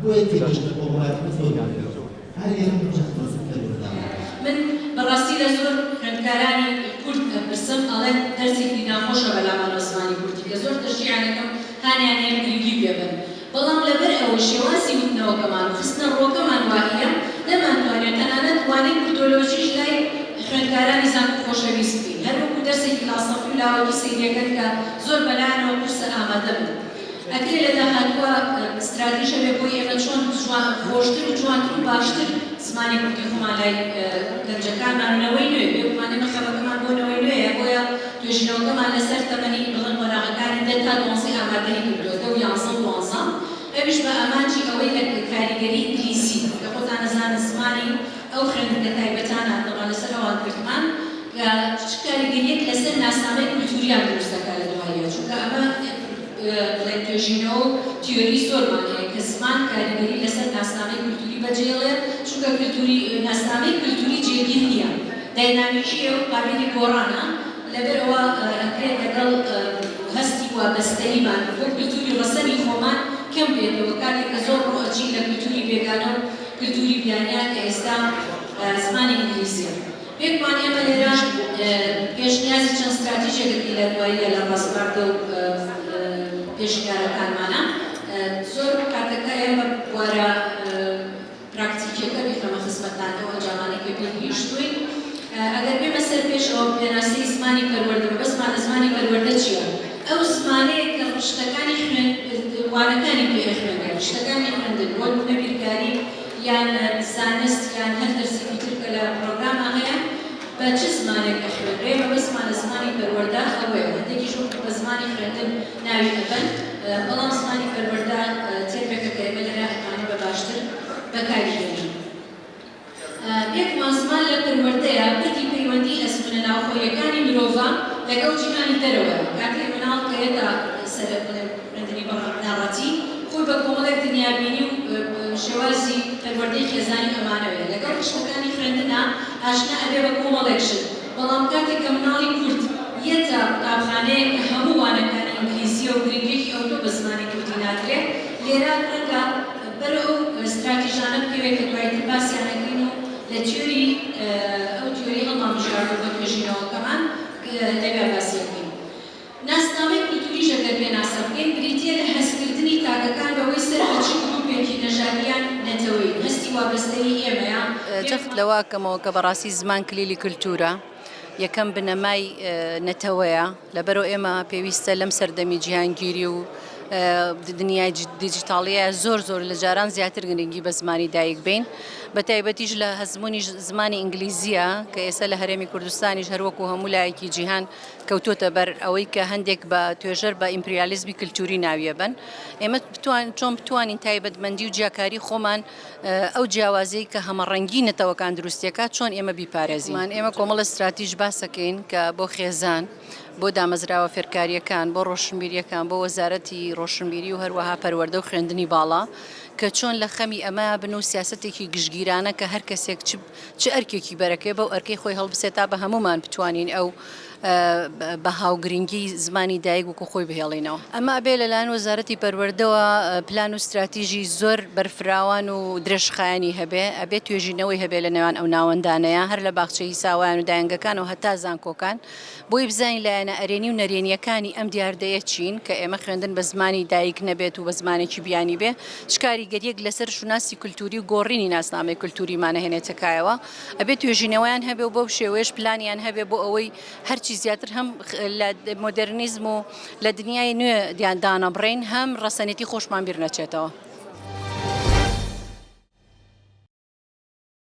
بۆیە تێگەشتنە کۆمەڵایەتیەکە زۆر گرنگە. هەر یەکەم جەخت لەسەر پەروەردە دەکات. من بەڕاستی لە زۆر خوێندکارانی کورد ئەپرسم ئەڵێن دەرسێکی ناخۆشە بەلامانەوە زمانی کوردی کە زۆر تەشجیعیان ئەکەم هانیان ئەیەم گرنگی پێ بەن بەڵام لەبەر ئەوەی شێوازی وتنەوەکەمان و خستنە ڕووەکەمان وائیە نەمانتوانیوە تەنانەت وانەی کوردۆلۆژیش لای خوێندکارانی زانکۆ خۆشەویست بکەین هەر وەکو دەرسێکی لاسەفی و لاوەکی سەیریەکەن کە زۆر بەلایانەوە قورسە ئامادە بن. ئەکرێ لە داهاتووا ستراتیژ هەبێ بۆی ئێمە چۆن خۆشتر و جوانتر و باشتر زمانی کوردی خۆمان لای گەنجەکانمان و نەوەی نوێ، بێگومان ئێمە خەمەکەمان بۆ نەوەی نوێیە بۆیە توێژینەوەکەمان لەسەر تەمەنی بڵێن قۆناغەکانی دە تا دوانزەی ئامادەیی کردووە، دە و یانزە و دوانزە، ئەویش بە ئامانجی ئەوەی لە کاریگەری ئینگلیزی کە خۆتان ئەزانن زمانی ئەو خوێندنگە تایبەتانە تەبعەن لەسەر ئەوان کردمان کە چ کاریگەرییەک لەسەر ناسنامەی کولتووریان دروست دەکات لە دواییە چونکە ئەمە بڵێن توێژینەوە و تیۆری زۆرمان هەیە کە زمان کاریگەری لەسەر ناسنامەی کولتووری بەجێڵێت چونکە کولتووری ناسنامەی کولتووری جێگیر نییە داینامیکییە و قابیلی گۆڕانە لەبەر ئەوە ئەکرێت لەگەڵ هەستی وابەستەییمان بۆ کولتووری ڕەسەنی خۆمان کەم بێتەوە کاتێک کە زۆر ڕوو ئەچین لە کولتووری بێگانە و کلتوری بیانیە کە ئێستا زمانی ئینگلیزیە. بێگومان ئێمە لێرە پێشنیازی چەند ستراتیژێک ئەکەین لە دواییە لە ڕاسپاردە و پێشنیارەکانمانا. زۆر کاتەکە ئێمە بوارە پراکتیکیەکە بیخەمە خزمەتتان ئەو ئەنجامانەی کە پێی گەیشتووین. ئەگەر بێمە سەر پێش ئەوە پێناسەی زمانی پەروەردە مەبەستمان لە زمانی پەروەردە چیە؟ ئەو زمانەیە کە ڕشتەکانی خوێن وانەکانی پێ ئەخوێنرێ، ڕشتەکانی خوێندن، بۆ نموونە بیرکاری یان زانست یان هەر دەرسێکی تر کە لە پڕۆگراما هەیە بە چ زمانێک ئەخوێنرێ، مەبەستمان لە زمانی پەروەردە ئەوەیە، هەندێکیش وەکوو بە زمانی خوێندن ناوی ئەبەن، بەڵام زمانی پەروەردە تێرمێکە کە ئێمە لێرە ئەتوانین بە باشتر بەکاری بێنین. بێگومان زمان لە پەروەردەیە پردی پەیوەندی ئەزموونە ناوخۆییەکانی مرۆڤە لەگەڵ جیهانی دەرەوەیە. کاتێ مناڵ کە یەتە سەر بڵێم خوێندنی بنەڕەتی، خۆی بە کۆمەڵێک دنیابینی و شێوازی پەروەردەی خێزانی و ئەمانەوەیە لەگەڵ ڕشتەکانی خوێندنا ئاشنا ئەبێ بە کۆمەڵێک شت. بەڵام کاتێک کە مناڵی کورد یەتە قوتابخانەیەک کە هەموو وانەکانی ئینگلیزییە و گرنگیەکی ئەوتۆ بە زمانی کوردی نادرێ، لێرە ڕەنگە بەر ئەو ستراتیژانە بکەوێت کە دوایتر باسیان ئەکەین و لە تیۆری ئەو تیۆری هەڵمان بژاردووە بۆ توێژینەوەکەمان لەویا باسی ئەکەین. ناسنامەی کولتووریش ئەگەر پێناسە بکەین بریتییە لە هەستکردنی تاکەکان بەوەی سەر بە چ گرووپێکی نەژادی یان نەتەوەیین، هەستی وابەستەیی ئێمەیە. جەخت لەوە ئەکەمەوە کە بەڕاستی زمان کلیلی کولتوورە، یەکەم بنەمای نەتەوەیە، لەبەرئەوە ئێمە پێویستە لەم سەردەمی جیهانگیری و دنیای دیجیتاڵیە زۆر زۆر لە جاران زیاتر گرنگی بە زمانی دایک بین بە تایبەتیش لە هەزمونی زمانی ئینگلیزیە کە ئێستا لە هەرێمی کوردستانیش هەروەکو هەموو لایەکی جیهان کەوتۆتە بەر ئەوەی کە هەندێک بە توێژەر بە ئیمپریالیزمی کلتوری ناویەبەن ئێمە بتوان چۆن بتوانین تایبەتمەندی و جیاکاری خۆمان ئەو جیاوازیەی کە هەمەڕەنگی نەتەوەکان دروستیەکات چۆن ئێمە بیپارێزین؟ ئێمە کۆمەڵە ستراتیژ باسەکەین کە بۆ خێزان، بۆ دامەزراوە فێرکارییەکان، بۆ ڕۆشنبیرییەکان، بۆ وەزارەتی ڕۆشنبیری و هەروەها پەروەردە و خوێندنی باڵا کە چۆن لە خەمی ئەمە بن و سیاسەتێکی گشتگیرانە کە هەر کەسێک چ چ ئەرکێکی بەرەکەوێ بەو ئەرکەی خۆی هەڵبسێت تا بە هەموومان بتوانین ئەو بەها و گرنگی زمانی دایک وەکو خۆی بهێڵینەوە. ئەمە ئەبێ لەلایەن وەزارەتی پەروەردەوە پلان و ستراتیژی زۆر بەرفراوان و درێژخایەنی هەبێ، ئەبێ توێژینەوەی هەبێ لە نێوان ئەو ناوەندانەیا هەر لە باخچەی ساوایان و دایەنگەکانەوە هەتا زانکۆکان بۆی بزانین لایەنە ئەرێنی و نەرێنییەکانی ئەم دیاردەیە چین کە ئێمە خوێندن بە زمانی دایک نەبێت و بە زمانێکی بیانی بێ چ کاریگەرییەک لەسەر شوناسی کولتووری و گۆڕینی ناسنامەی کولتووریمان ئەهێنێتە کایەوە. ئەبێ توێژینەوەیان هەبێ و بەو شێوەیەش پلانیان هەبێ بۆ ئەوەی هەرچی زیاتر هەم لە مۆدێرنیزم و لە دنیای نوێ دیان دانەبڕێین هەم ڕەسەنێتی خۆشمان بیر نەچێتەوە.